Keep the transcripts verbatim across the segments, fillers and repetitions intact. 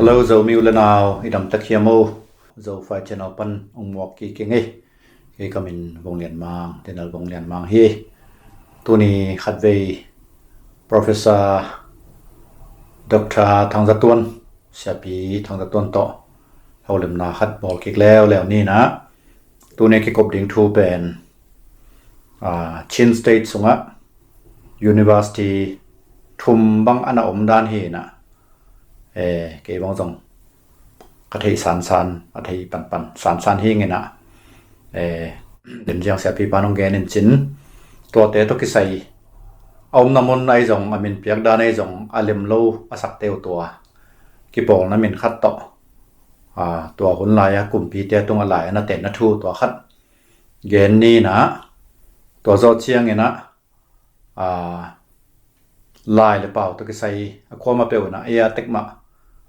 Hello, Zomi u le nau, i dam tak hiam o? Zofai channel pan ong muak kik ing ei. Kei ka min Vong Lian Mang, Tenal Vong Lian Mang hi. Tuni khatvei Professor Doctor Thang Za Tuan, Siapi Thang Za Tuan tawh holimna khat bawl kik leuleu ni na. Tuni kikop ding thu pen, ah, Chin State sungah university thum bang a na om dan hi na. Eh, kei bang zong ka thei sansan, a thei panpan sansan hi ngina. Eh, lim ziang siapi pan ong gen in cin, tuate tawh kisai a omna mun ahi zong, a min piak dan ahi zong, a lim lo a sakte uh tua kipawlna min khat tawh, ah, tua hun lai a kumpite tungah lai a na tenna thu tua khat gen ni na. Tua zawh ciangin ah, ah, lai le pau tawh kisai a kuama peuh in ah, ei a tek mah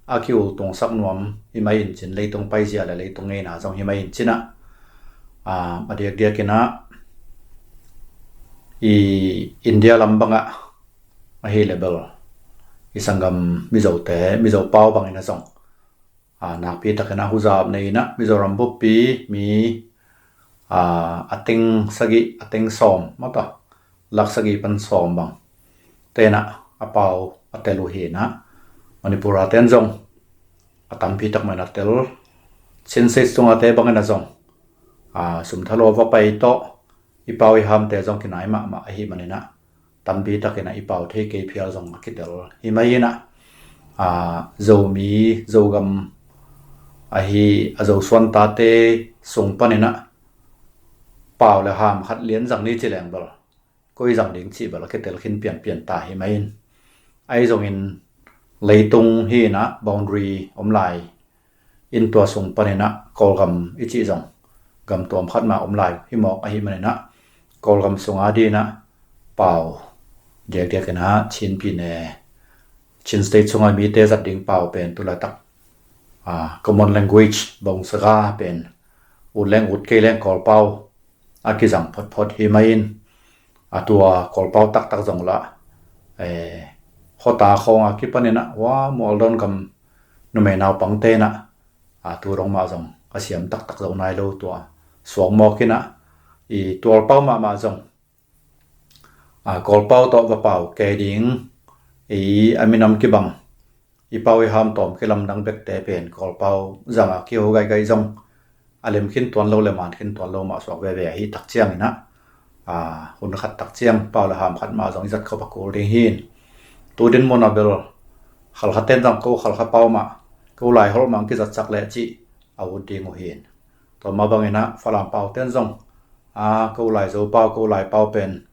a kiultungsak nuam hi mai in cin, leitung paizia le leitung ngeina zong hi mai in cin ah, ah, a diakdiak in ah i India lam bangah ahi le bel i sanggam Mizote, Mizo pau bangin a zong, ah, nakpi takin a huzap nei in ah Mizoram buppi mi, ah, a teng sagih, a teng sawm mata, lak sagih pan sawm bang te in ah a pau a tel uh hi na. Manipur a ten zong a tampi tak mai na tel. Chin State sungate bangin a zong, ah, sum thalo va pai tawh i pau i hamte zong kinai mahmah ahi manin ah tampi takin ah i pau thei kei phial zong a kitel hi mai in ah, ah, Zomi, Zogam ahi a Zosuan tate sung panin ah pau le ham khat lian zang ni ci leng bel, koi zang ding cih bel a kitel khin pianpian ta hi mai in. Ahi zongin leitung hi in ah boundary om lai in tua sung panin ah Kawlgam i cih zong gam tuam khat mah om lai hi mawk ahi manin ah Kawlgam sung a ding in ah pau diakdiak in ah Chin pine, Chin State sunga mite zat ding pau pen tu laitak, ah, common language bawngsaga pen ut leng ut kei leng Kawlpau a kizang photphot hi mai in, a tua Kawlpau taktak zong lah, eh, hota khawng a kipanin ah hua Mualdon gam numei naupangte in ah, a tu dong mah zong a siam taktak zo nai lo tua suak mawk in ah i tualpau mahmah zong, a, Kawlpau tawh va pau kei ding, i a minam kibang, i pau i ham tawm kilamdang bekte pen Kawlpau zanga kiho gaigai zong a lem khin tuan lo le man khin tuan lo mah suak veve ahi tak ciangin ah, a, hun khat tak ciang pau le ham khat mah zong i zat khop a kul ding hi in. Tu din mun a bel Khalkha ten zong ko Khalkha pau mah, ko Laiholh mah kizat sak leh cih a ut ding uh hi in. Tua mah bangin ah Falam pau ten zong, a, ko Laizo pau, ko Lai pau pen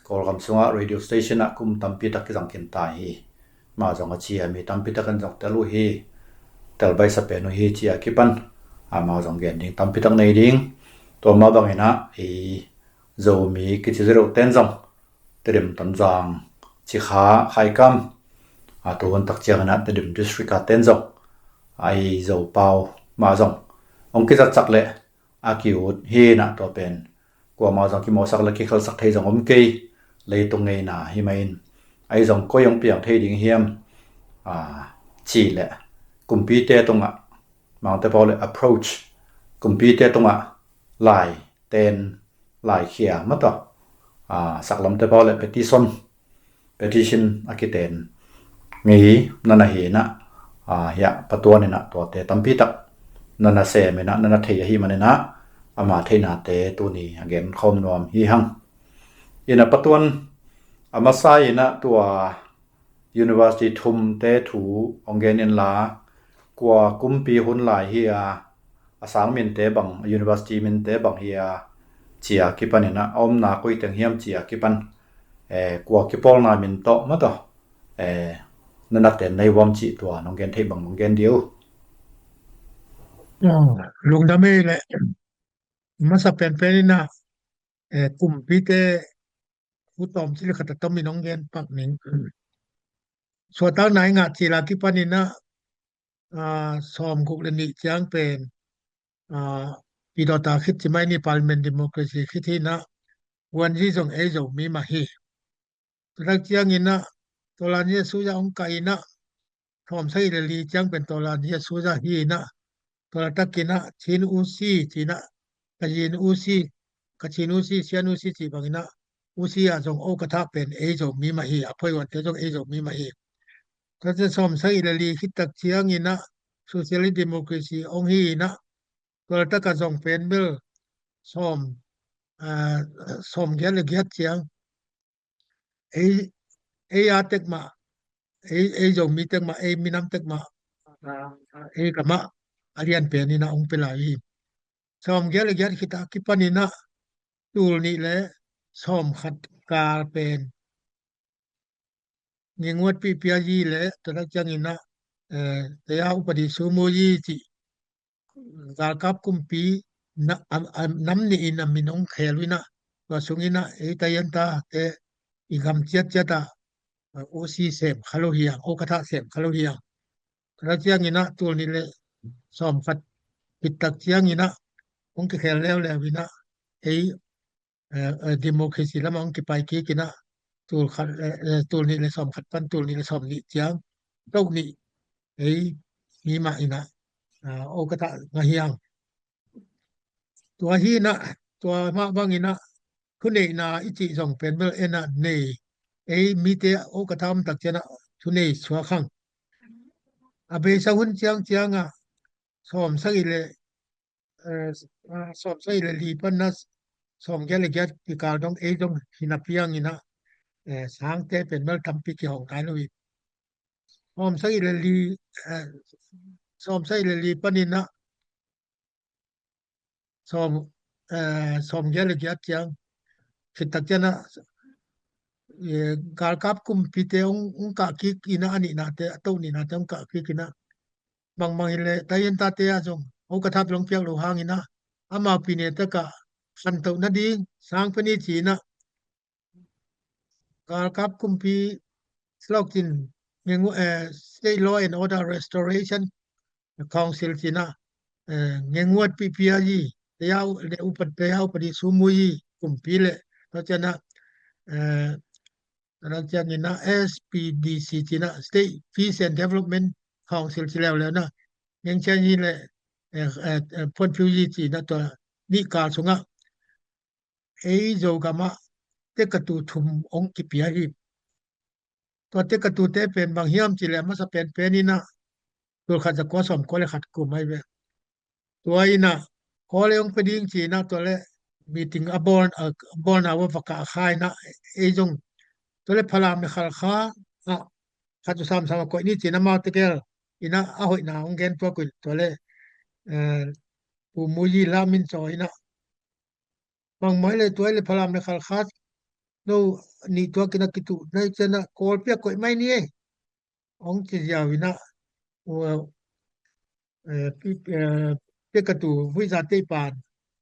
Kawlgam sungah radio station ah kum tampi tak kizang khin ta hi. Mah zong a ci a mi tampi takin zong tel uh hi, tel baisa pen uh hi ci a kipan, a, mah zong gen ding tampi tak nei ding. Tua mah bangin ah i Zomi kici zireuh ten zong Tedim, Tonzang, Cikha, Khaikam, a, tu hun tak ciangin ah Tedim district a ten zong a i Zo pau mah zong hong kizat sak leh a kiut hi in ah tua pen kuamah zong kimawhsak le kikhalsak thei zong om kei, leitung ngeina hi mai in. Ahi zong koi hong piang thei ding hiam, a, cih leh kumpite tungah, Mangte pau le approach, kumpite tungah lai ten, lai khia mata, a, saklamte pau le petition, petition a kiten ngei na na hi in ah, a, hiah patuan in ah tuate tampi tak na na sem in ah, na na thei ahi manin ah ama theihnate tuni a gen khawm nuam hi hang. In ah patuan a masa in ah tua university thumte thu hong gen inla, kua kumpi hun lai hi a, a sang minte bang, a university minte bang hi a, ci a kipan in ah, a omna koi teng hiam ci a kipan, eh, kua kipawlna min tawh mata, eh, na na ten nei vuam cih tua nong gen theih bang nong gen dih uh. Ah, lungdam ei leh. Masa penpen in ah, eh, kumpite thu tawm cil khat a tomin hong gen pak ning. Suahtakna i ngah cil a kipan in ah, ah, sawmguk le nih ciang pen, ah, pidawta khit ci mai ni, parliament democracy khit hi in ah, Wanzi zong ei Zomi mah hi. Tua tak ciangin ah, Tawlan Yesu zah hong kah in ah, sawm sagih le li ciang pen Tawlan Yesuza hi inah, tua laitakinah Chin Usi cinah, Kachin Usi, Kachin Usi, Sian Usi cih banginah, Usi ah zong o ka thak pen ei Zomi mah hi, a phoihuante zong ei Zomi mah hi. Tua ciang sawm sagih le li khit tak cianginah socialist democracy ong hi inah, tua laitaka zong pen bel sawm, aa, sawm giat le giat ciang ei, ei a tek mah, ei, ei Zomi tek mah, ei minam tek mah, ei ka mah a lian pen inah ong pia lai hi. Sawm giat le giat khit a kipan inah tul nih le sawm khat kal pen Nginguatpih Pyayi le tua tak cianginah, eh, Taya Upadi Sumuyi cih galkap kumpi na, a, a, nam nih in a min ong khel uh inah, tua sunginah ei Tayanta te i gam ciatciat ah, eh, O C sem kha lo hi hang, o ka thak sem kha lo hi hang. Tua tak cianginah tul nih le sawm khat khit tak cianginah ong kikhel leuleu inah ei, eh, eh, democracy lamah ong kipai kik inah tul khat, eh, eh, tul nih le sawm khat pan tul nih le sawm nih ciang, tul nih ei hi mah inah, ah, o ka thak ngah hi hang. Tua hi inah, tua mah banginah thuneihna i cih zong pen bel en ah nei, ei mite o ka thak om tak cianah thunei suak hang. A beisa hun ciangciangah sawm sagih le, eh, ah, sawm sagih le li panna sawm giat le giat kikal dong ei dong hi napi hanginah, eh, sangte pen bel tampi kihong nai lo hi. Sawm sagih le li, eh, sawm sagih le li paninah sawm, eh, sawm giat le giat ciang khit tak cianah, eh, galkap kumpite ong, ong kah kik inah a nihnate, a toh nihnate ong kah kik inah, bangbang hileh Tayanta te ah zong o ka thak long piak lo hanginah amau pine takah khantoh nading sang pen i ci inah galkap kumpi Salokin Ngingu-, eh, State Law and Order Restoration Council cinah, eh, Nginguatpih Pyayi, Taya U-, le upat Taya Upadi Sumuyi kumpi le, tua cianah, eh, tua cianginah S P D C cinah, State Peace and Development Council ci leuleu nah, Ngeng Chian Yi le, eh, eh, eh, Phuan Pyu Yi cinah tua nih kal sungah ei Zogamah tekatu thum ong kipia hi. Tua tekatute pen bang hiam cileh a masa penpen inah tul khat za kua sawm kua le khat kum ahi ve. Tua inah Kawlei ong pia ding ci inah tua le meeting a bawl, a bawlna uh a va kah kha inah ei zong tua le Falam le Khalkha ah khat uh samsam a koih ni ci inah amau tegel inah a hoihna ong gen tuak uh in tua le, eh, Pu Muyi Lamin Caw inah bangmah le tua le Falam le Khalkha no nih tuak inah kituh nai cianah Kawlpi ah koih mai ni ei ong ci ziau inah, ua, eh, pi-, eh, tekatu vuihza teipan,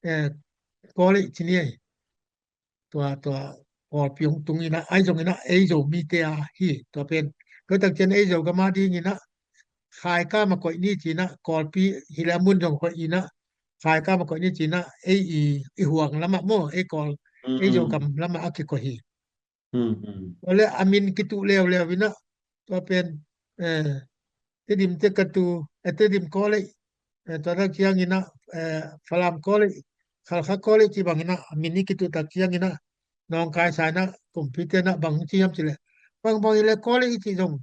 eh, Kawlei ci ni ei. Tua, tua Kawlpi ong tung inah, ahi zong inah ei Zomite a hi tua pen. Tua tak ciang ei Zogam a ding inah Khaikam a koih ni ci inah, Kawlpi hileh a mun zong hoih inah Khaikam a koih ni ci inah ei i, i huang lamah maw, ei Kawl, ei Zogam lamah a kikoih hi. Tua le a min kituh leuleu inah tua pen, eh, Tedim tekatu, eh, Tedim Kawlei, eh, tua tak ciang inah, eh, Falam Kawlei, Khalkha Kawlei ci bang inah a min i kituh tak ciang inah nawngkaisa inah kumpite inah bang ci hiam cileh, bangbang hileh Kawlei i cih zong,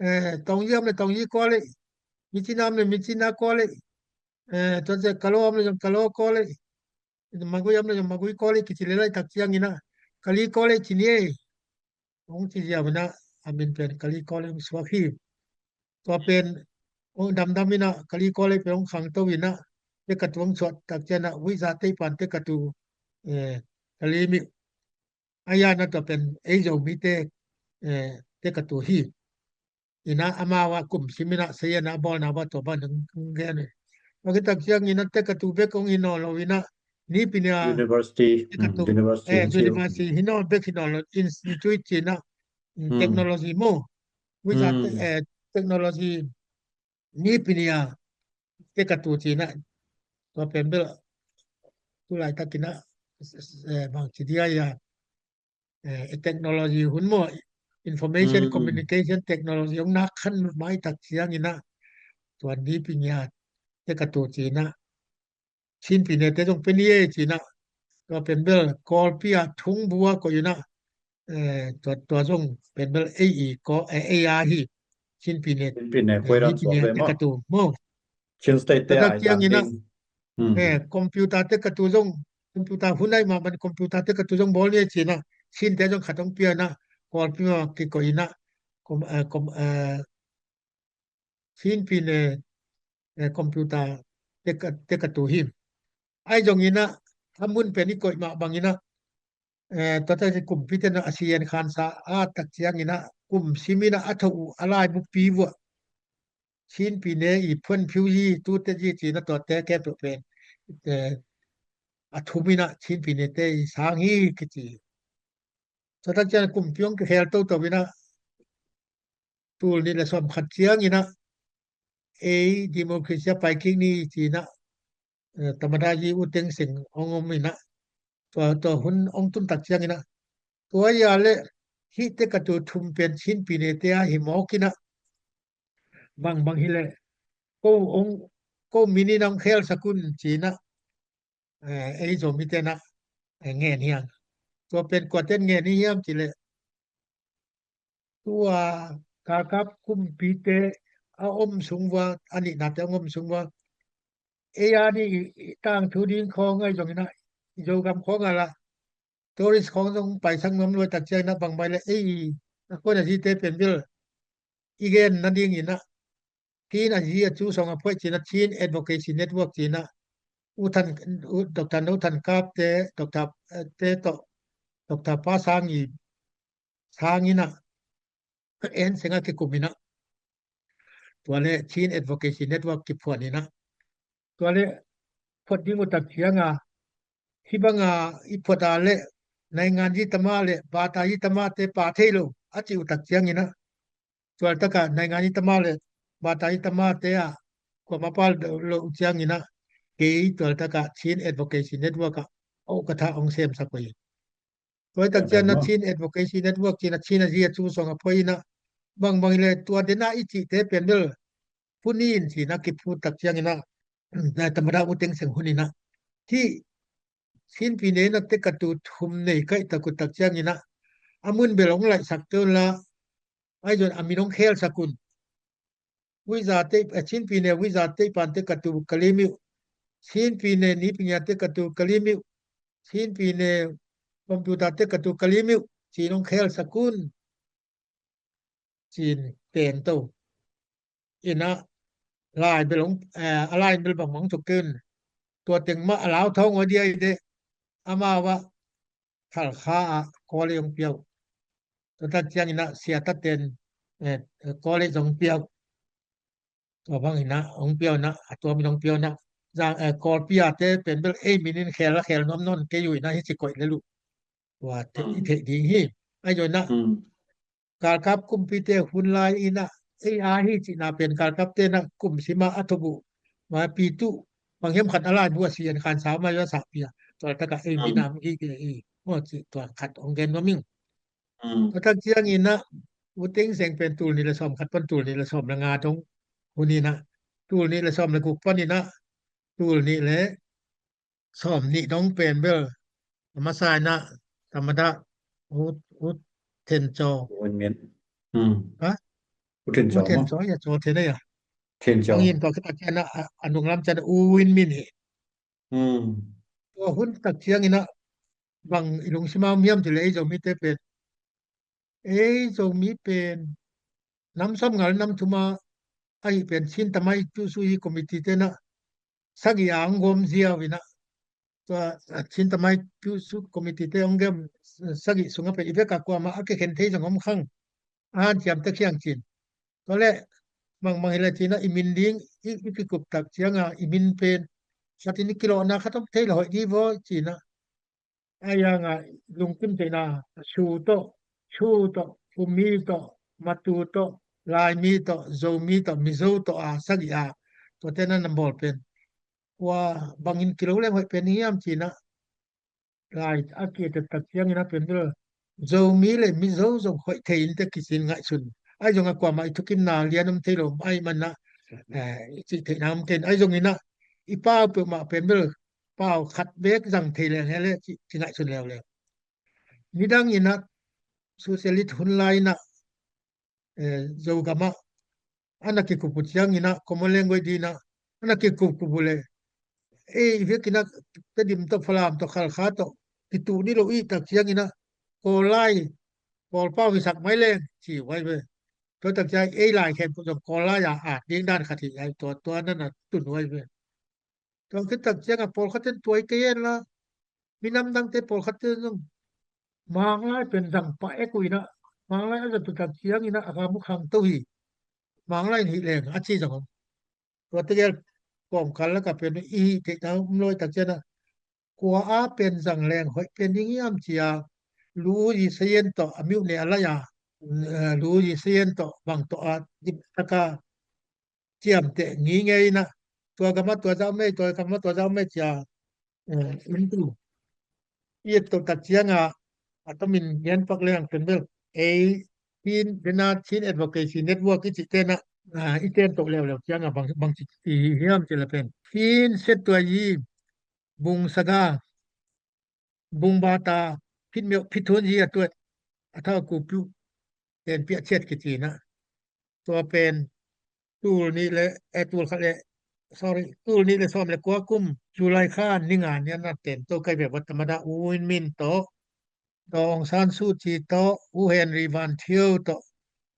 eh, Taungyi om le Taungyi Kawlei, Michina om le Michina Kawlei, eh, tua ciang Kalo om le zong Kalo Kawlei, Magui om le zong Magui Kawlei kici le laitak ciang inah Kali Kawlei ci ni ei ong ci ziau inah a min pen Kali Kawlei ong suak hi. Tua pen ong damdam inah Kali Kawlei pen ong khangto inah tekatu ong suah tak cianah vuihza teipan tekatu, eh, Kali mi a ya na tua pen ei Zomite, eh, tekatu hi. Inah amau a kum sim inah sayan a bawlna bah tua bah nang gen hi. Tua khit tak ciang inah tekatu bek ong hi nawn lo inah nipi ni a university, tekatu, university, eh, university hi nawn bek hi nawn lo, institute ci inah, technology maw, vuihza te-, eh, technology nipi ni a tekatu ci inah tua pen bel tu laitak inah, eh, bang ci dia ya, eh, technology hun maw, information communication technology hong nak khan mai tak ciangin ah, tua Nipi Ngia te ka tu ci-in ah, Chin Pi Ne te zong pia ni e ci-in ah, tua pen bel Kawlpi ah Thung Bu ah koih in ah, eh, tua, tua zong pen bel ei i ko, eh, ei a hi. Chin Pi Ne, Chin Pi Ne, eh, Koiram Nipi Ngia te ka tu maw. Chin State te tak ciangin ah, eh, computer te ka tu zong, computer hun ai ma man computer te ka tu zong bawl ni e ci-in ah, Chin te zong khat hong pia in ah, Kawlpi ma kikoih in ah, com, eh, com, eh, Chin Pi Ne, eh, computer te ka, te ka tu hi. Ai zongin ah, a mun pen i koih mah bangin ah, eh, tua tak ciang kumpi ten ah a sian khansa a tak ciangin ah, kum sim in ah a tho uh a laibu pi vuah Chin Pi Ne i phuan phiu hi, tu te hi ci-in ah tua te ke peuh pen, eh, a thum in ah Chin Pi Ne te i sang hi kici. Tua tak ciang kumpi hong kikhel toto in ah, tul nih le sawm khat ciangin ah, ei democracy a pai kik ni ci-in ah, eh, Tamada Yi U Thein Sein hong om in ah, tua, tua hun hong tun tak ciangin ah, tua hi a leh hih te ka tu thum pen Chin Pi Ne te a hi mawk in ah, bangbang hi leh ko hong, ko min in hong khelsak un ci-in ah, eh, ei Zomi ten ah, eh, ngen hi hang. Tua pen kua ten ngen hi hiam cih leh, tua galkap kumpite a om sung vua, a nihna te a om sung vua, ei a ni i, i tangthu ding khawng ai zongin ah, i Zogam khawng ah lah tourist khawng zong paisak nuam luai tak ciangin ah, bangbang leh ei i, a kuan a zite pen bel i gen nadingin ah, Chin Asia Chu Song A Phoih ci-in ah, Chin Advocacy Network ci-in ah, U Than, U, Doctor No Than Kap te, Doctor, eh, te tawh, Doctor Pa Sang I, Sang in ah, En Seng ah kikum in ah, tua leh Chin Advocacy Network kiphuan in ah, tua leh phuat ding uh tak ciang a, hih bang a i phuat a leh naingan yi tama leh bata yi tama te pha thei lo a cih uh tak ciangin ah, tualtak ah naingan yi tama leh bata yi tama te ah kuamah pha lo uh ciangin ah, kei tualtak ah Chin Advocacy Network ah a ukatha hong semsak uh hi. Tua hi tak ciang a, Chin Advocacy Network ci-in ah, Chin Asia Chu Song A Phoih in ah, bangbang hi leh tua den a i cihte pen bel phut ni in ci-in ah kiphut tak ciangin ah, Tamada U Thein Sein hun in ah, hih Chin Pi Ne in ah te ka tu thum nei kaih tak uh tak ciangin ah, a mun bel hong laihsak te un la, ai zong a min hong khelsak un. Uiza te, eh, Chin Pi Ne uiza te pan te ka tu ka lim uh, Chin Pi Ne Nipi Ngia te ka tu ka lim uh, Chin Pi Ne computer te ka tu ka lim uh ci-in hong khelsak un ci-in pen to. In ah lai bel hong, eh, a lai bel bangbang tuk kei un. Tua teng mah a lau thawng aw dia i deh, amau ah Khalkha ah college hong pia uh. Tua tak ciangin ah Siata ten, eh, college hong pia uh. Tua bangin ah hong pia uh in ah, a tua min hong pia uh in ah, zang, eh, Kawlpi a te pen bel ei min in khel a khel nuam nawn kei uh in ah, hih ci koih lel uh. Tua te i theih ding hi. Ai zong in ah galkap kumpite hun lai in ah, ei a hi cihna pen galkapte in ah kum sim a a tho uh, ma pi tuh bang hiam khat a lai bu a sian khansa ma a sahpih a, tualtak ah ei min a hong hi kei hi. Maw cih tua khat hong gen nuam ing. Tua tak ciangin ah U Thein Sein pen tul nih le sawm khat pan tul nih le sawm le nga dong hun in ah, tul nih le sawm le guk pan in ah tul nih le sawm nih dong pen bel a masa in ah Tamada U, U Thin Cho. U Win Myint. Ha? U Thin Cho maw? U Thin Cho ya, Cho Thin ya. Thin Cho. Hong in tua khit tak ciang ah, a, a nung lam ciang U Win Myint hi. Tua hun tak ciangin ah bang i lungsim a om hiam cih leh, ei Zomite pen, ei Zomi pen nam sawmnga le nam thum a, ahih pen Chin Tamei Pyusui Committee te in ah sagih a hong gawm ziau in ah, tua, a, Chin Tamei Pyusui Committee te hong gawm sagih sungah pen i vek a kuamah a kikhen thei zong om khang, a hanciam tek hi hang ci-in. Tua leh bangbang hi leh ci-in ah i min ding i, i kikup tak ciang a i min pen khat in i kilawhna khat om thei leh hoih ding vaw ci-in ah, a yang a lungkim theihna, Su tawh, Chu tawh, Phumi tawh, Matu tawh, Laimi tawh, Zomi tawh, Mizo tawh a sagih a, tuate in ah na bawl pen, kua bangin kilo leng hoih pen hiam ci-in ah, lai a kietet tak ciangin ah pen bel Zomi le Mizo zong hoih thei in te kici in ngaihsun. Ahi zongin kuamah i thukinna lian om thei lo ahih manin ah, eh, i cih theihna om kei in. Ahi zongin ah i pau peuhmah pen bel pau khat bek zang thei leng hi leh ci, ci ngaihsun leuleu. Nidang in ah socialist hun lai in ah, eh, Zogam ah a na kikup uh ciangin ah, common language dingin ah a na kikup kup uh leh, ei, i vekin ah Tedim tawh, Falam tawh, Khalkha tawh kituh ni lo i hih tak ciangin ah Kawl lai, Kawl pau hisak mai leng ci uh ahi ve. Tua tak ciang ei lai khempeuh zong Kawl lai-a at ding dan khat hi ahi, tua, tua na na tun uh ahi ve. Tua khit tak ciangin pawlkhat in tua hi kei hen la, minam dangte pawlkhat in zong Manglai pen zang pah ek uh in ah, Manglai a zat uh tak ciangin ah a gam uh khangto hi. Manglai in hih leng a ci zong om. Tua tegel kawmkal lakah pen i hih theihna om lo i tak ciangin ah kua a pen zang leng hoih pen ding hiam ci-a Lu Zi Sayen tawh a myone a lai-a, eh, Lu Zi Sayen tawh bang tawh a dim taka ciamteh ngingei in ah, tua gam ah tua zah om ei, tua gam ah tua zah om ei ci-a, eh, in tu i et tawh tak ciangin ah a tomin gen pak leng pen bel ei Chin, dena Chin Advocacy Network i cihte in ah, ah, i ten tawh leuleu ciangin ah bang, bang ci, ci hiam ci leh pen Chin Setuayi, Bung Saga, Bung Bata, Phit Myo, Phit Thun Zi a tuat, a thau ku piu ten piah ciat kici in ah, tua pen tul nih le, eh, tul khat le, sorry, tul nih le sawm le kua kum July kha ni nga ni a na tento kai ve. Tua tamada U Win Myint tawh, tua Aung San Suu Kyi tawh, U Henry Van Thieu tawh,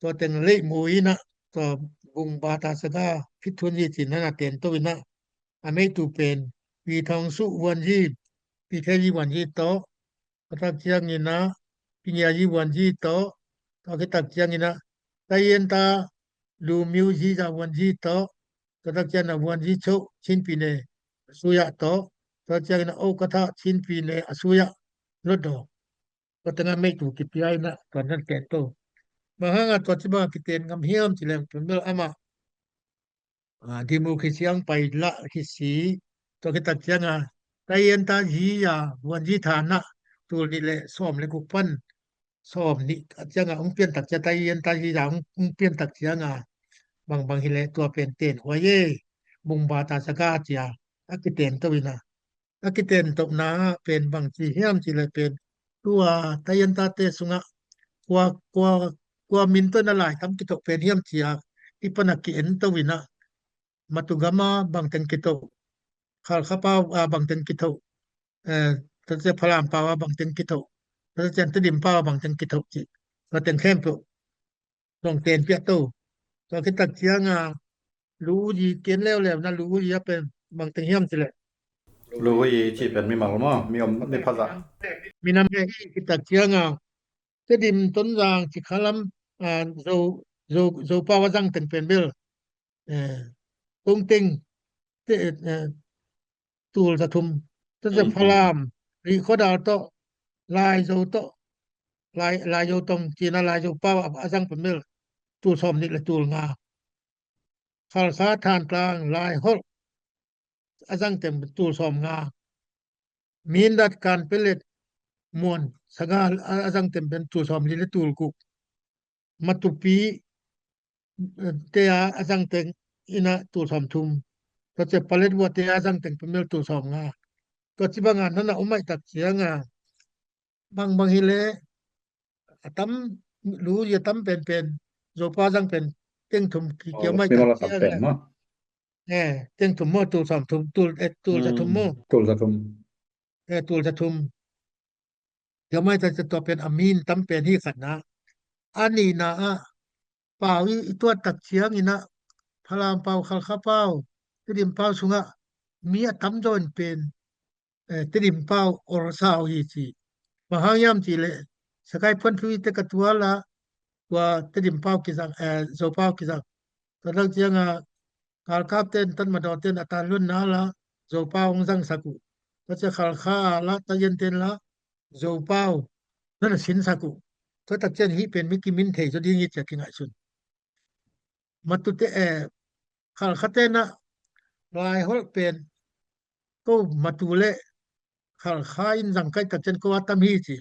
tua teng Late Mui in ah, tua Bung Bata Saga, Phit Thun Zi ci-in a na tento in ah, a meitu pen Pi Thong Su Vuan Zi, Pi Khe Zi Vuan Zi tawh, tua tak ciangin ah Pi Ngia Zi Vuan Zi tawh, tua khit tak ciangin ah Tayenta Lu Myu Zi Za Vuan Zi tawh, tua tak ciangin ah Vuan Zi Cho Chin Pyine a Suya tawh, tua ciangin ah Okatha Chin Pyine a Suya Lotdaw, tua tengah meitu kipia in ah tua na tento. Bang hangin tua ci bang a kiten ngam hiam ci leng pen bel amah, ah, democracy ang pai lah hi si. Tua khit tak ciangin ah Tayenta Zi Za Vuan Zi Tha in ah tul nih le sawm le guk pan sawm nih a ciangin ah hong pian tak ciang, Tayenta Zi Za hong, hong pian tak ciangin ah bang bang hi leh tua pen ten huai e, Bung Bata Saga ci-a a kitento in ah, a kitentona pen bang ci hiam ci leh pen tua Tayenta te sungah kua, kua, kua min tawh na lai tam kitoh pen hiam ci-a i pan a ki-ento in ah, Matu gam ah bang teng kitoh, Khalkha pau ah bang teng kitoh, eh, tua ciang Falam pau ah bang teng kitoh, tua ciang Tedim pau ah bang teng kitoh ci, tua teng khempeuh zong ten piah to. Tua khit tak ciangin ah Lu Zi, ken leuleu na Lu Zi a pen bang teng hiam ci leh, Lu Zi ci pen mimal maw, mi om, mi phazah, minam le hi khit tak ciangin ah Tedim, Tonzang, Cikha lam, ah, Zo, Zo, Zo pau a zang teng pen bel, eh, Kong Teng te, eh, tul za thum, tua ciang Falam, Rihkhawdal tawh, Laizo tawh, Lai, Laizo tawh ci-in ah Laizo pau a, a zang pen bel tul sawm nih le tul nga. Khalkha, Thantlang, Laiholh a zang teng tul sawm nga. Mindat, Kanpetlet, Mon, Saga a, a zang teng pen tul sawm li le tul guk. Matupi, eh, te a, a zang teng in ah tul sawm thum. Tua ciang Paletwa te a zang teng pen bel tul sawm nga. Tua ci bang a na na om ahih tak ciangin ah bang bang hi leh a tam, Lu Zi a tam penpen, Zo pau a zang pen teng thum ki, kiau mai tak ciangin ah, eh, teng thum maw, tul sawm thum, tul, eh, tul za thum maw, tul za thum, eh, tul za thum. Kiau mai tak ciang tua pen a min tam pen hi khatna. A nihna ah pau i, i tuat tak ciangin ah Falam pau, Khalkha pau, Tedim pau sungah mi a tamzaw in pen, eh, Tedim pau awlsa uh hi ci. Bang hang hiam ci leh Sagaing Phuanphiu i tek a tual ah tua Tedim pau kizang, eh, Zo pau kizang. Tua tak ciangin ah galkapte in, tatmadaw ten a tan luanna la Zo pau hong zangsak uh. Tua ciang Khalkha ah la Tayen ten la Zo pau na na sinsak uh. Tua tak ciang hih pen mi kimin thei zaw ding hi ci-a kingaihsun. Matute, eh, Khalkhate in ah Laiholh pen ko Matu le Khalkha in zang ka hih tak ciang ko a tam hi ci.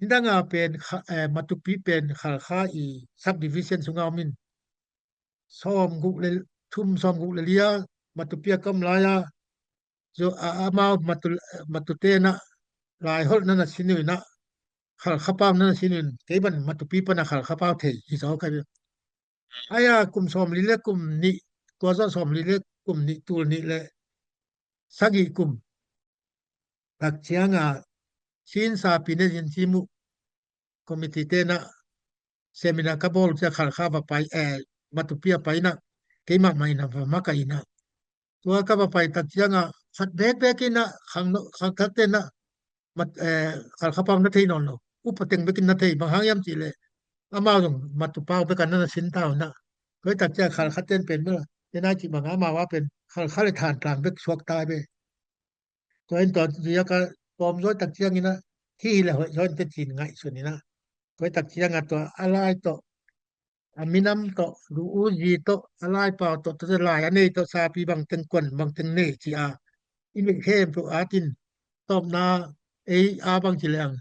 Nidanga pen kha, eh, Matupi pen Khalkha i subdivision sunga om in, sawm guk le thum, sawm guk le lia Matupi a ka om lai-a, zo a, amau Matu, Matute na Laiholh na na sin uh inah, Khalkha pau na na sin uh in, kei ban Matupi pana Khalkha pau thei hi zaw ka hi. Aya kum sawmli le kum nih, tua zawh sawmli le kum nih, tul nih le sagih kum tak cianga Chin Sapi ne Zin Ci Muh committee te na seminar ka bawl cia Khalkha va pai, eh, Matupi a pai na, keimah mah ina va maka ina. Tua ka va pai tak cianga khat bekbek ina khang, khang khat te na mat, eh, Khalkha pau na thei nawn lo. Upa teng bekin na thei, bang hang hiam cih leh amau zong Matu pau bek a na na sin ta uh na. Tua hi tak ciang Khalkha ten pen bel, te nai cih bang amau a pen Khalkha le Thantlang bek suak ta hi ve. Tua in tua zia ka tawm zaw tak ciang ina, hi hi le hoih zaw in te cin ngaihsun ina. Tua hi tak cianga tua a lai tawh, a minam tawh, lu u zi tawh, a lai pau tawh, tua lai a nei tawh, sapi bang teng kuan bang teng nei ci a, i neih khempeuh atin tawpna ei a bang ci leng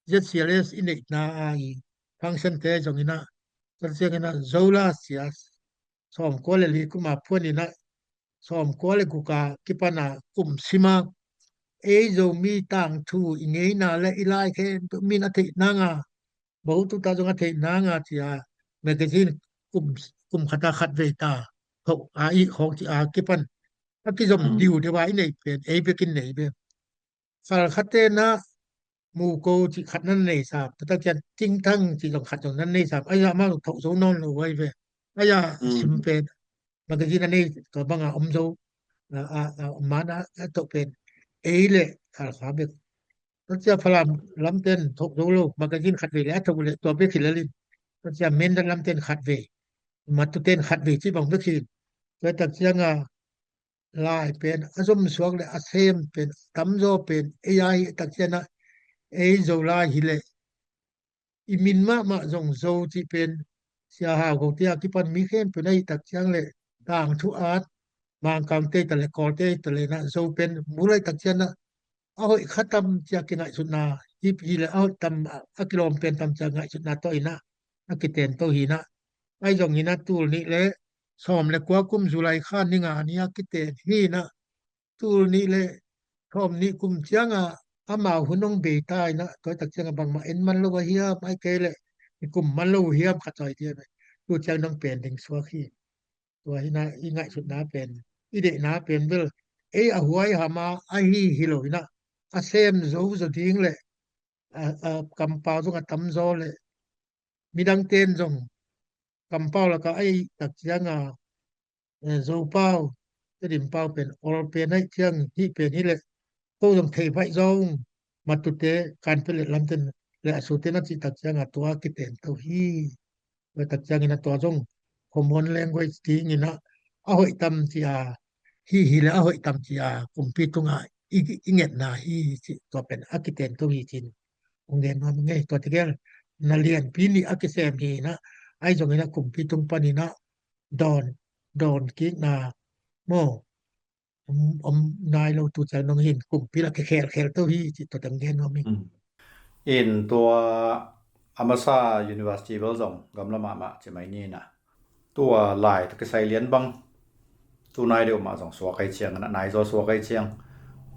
Z C L S i neihna a i function te zong ina, tua ciang ina Zola sia sawmkua le li kuma phuan ina, sawmkua le guka kipana kum sima ei Zomi tangthu i ngeina le i lai khempeuh min a theih nanga, Botuta zong a theih nanga cia magazine kum, kum khata khat vei ta, thoh a i khawng ci a kipan a kizom diu deuh a i neih pen ei bekin nei ve. Khalkha te na Muko cih khat nan nei sam, tua tak ciang Tingthang cih zong khat zong nan nei sam. Aya amau thoh zo nawn lo uh ahi ve. Aya sim pen magazine a nei tua banga om zo, a, a, a, om mana a thoh pen ei le Khalkha bek. Tua cia Falam lamten thoh zo lo, magazine khat vei le a thoh le tua bek hi lel in. Tua cia Mindat lamten khat vei, Matuten khat vei cih bang bek hi in. Tua tak cianga lai pen a zom suak le a sem pen a tamzaw pen ei a hi tak cianga ei Zolai hi le i min mahmah zong Zo cih pen Sia Hau Go tia kipan mi khempeuh na hi tak ciang le tangthu at Mangkang te ta le Kawl te ta le na Zo pen mulai tak cianga a hoih kha tam cia kingaihsutna hi, hi le a hoih tam a, a kilawm pen tam cia ngaihsutna tawh ina a kiten to hi na. Ai zong ina tul nih le sawm le kua kum July kha ni nga ni a kiten hi na. Tul nih le sawm nih kum cianga amau hun hong bei ta ina, tua tak cianga bangmah en man lo a hiam, ai kei le i kum man lo hiam khat zaw i tia ve. Tu ciang nong pen ding suak hi. Tua hi na i ngaihsutna pen, i deihna pen bel ei a huai hama ahi hi lo ina, a sem zo zo ding le a, a kampau zong a tamzaw le midang ten zong kampau laka a i tak cianga, eh, Zopau, Tedim pau pen ol pen aih ciang hih pen hi le ko zong thei vaih zaw ung, Matute, Kanpetlet lamten le a sute na cih tak cianga tua kiten to hi. Tua tak ciangin a tua zong common language dingin a, a hoih tam cia hi hi le a hoih tam cia kumpi tunga i, i ngetna hi cih tua pen a kiten to hi cin hong gen nuam ing ei. Tua tegel na lianpi nih a kisem hi na, ai zongin a kumpi tung panin a dawn, dawn kikna maw om, om nai lo, tu ciang nong hin kumpi la kikhelkhel to hi cih tua teng gen nuam ing. In tua a masa university bel zong gamla mahmah ci mai ni na. Tua lai tawh kisai lian bang tu nai deuh mah zong suak ai ciang, na nai zaw suak ai ciang,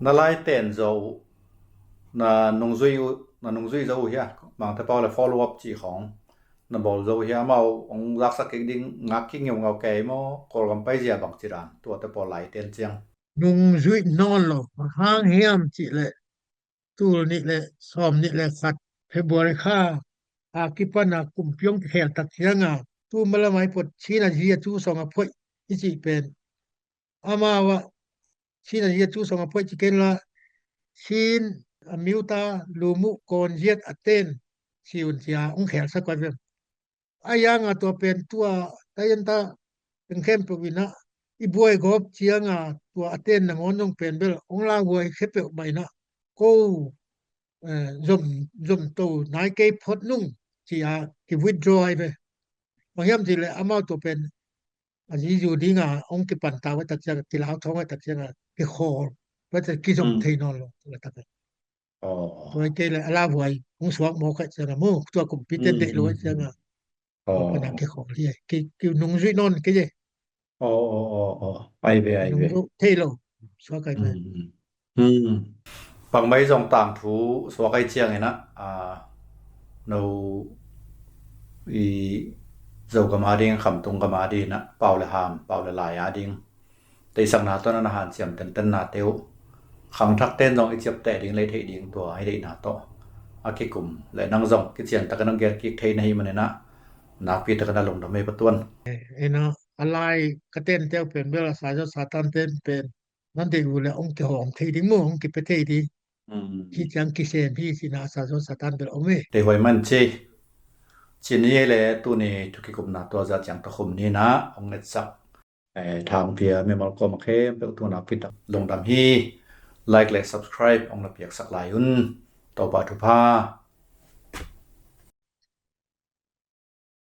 na lai ten zo uh, na nungzui uh, na nungzui zo uh hia? Mangte pau le follow up ci khawng na bawl zo uh hia? Amau hong zaksak kik ding ngak kik ngeungau kei maw, Kawlgam paizia bang ci dan tuate pawl lai ten ciang? Nungzui nawn lo, hang hiam cih leh tul nih le sawm nih le khat February kha a kipana kumpi hong kikhel tak cianga tu malamai phot Chin a zi a cu sawng a phoih i cih pen amau ah Chin a zi a cu sawng a phoih ci ken la Chin a miuta lumuh kawn ziat a ten si un cia hong khelsak vai vem. A yanga tua pen tua tayanta peng khempeuh ina i buai gawp cianga tua a ten nangawn zong pen bel hong lauhuai khepeuh mah ina ko, eh, zom, zom to nai kei phot nung cia ki withdraw ai ve. Bang hiam cih leh amau tua pen a zizu dinga hong kipan ta vai tak cianga kilau thawng vai tak cianga kikhawl vai tak kizom thei nawn lo. Aw. Tua kei le a lauhuai hong suak mawk ahih ciangin mu, tua kumpi ten deih lo ahih ciangin. Aw. Tua pan a kikhawl hi. Ki, ki nungzui nawn kei e. Aw, aw, aw, aw. Ai ve, ai ve. Nungzui thei lo. Suak ai ve. Hmm. Pangmai zong tangthu suak ai ciangin ah, a, no i Zogam a ding, Khamtung gam a ding ah, pau le ham, pau le lai a ding teisakna tawh na hanciam tentenna te uh, khangthak ten zong i ciapteh ding, lei theih ding, tua i deihna tawh a kikum le nang zong kician takin a gelh kik thei na hi manin ah, nakpi takin a lungdam ei Pa Tuan. Ena, a lai ka tente uh pen bel a sa zaw Satan ten pen nan deih uh le hong kihawm thei ding mu, hong kipia thei ding. Hmm. Hi ciang kisem hi cihna a sa zaw Satan bel om hi. Deih huai man ci. Cin hi le tuni thu kikupna tua zah ciang tawh khum ni na hong etsak, eh, thangpia mimal kawm a khempeuh tu nakpi tak lungdam hi. Like le subscribe hong na piaksak lai un. Topa thupha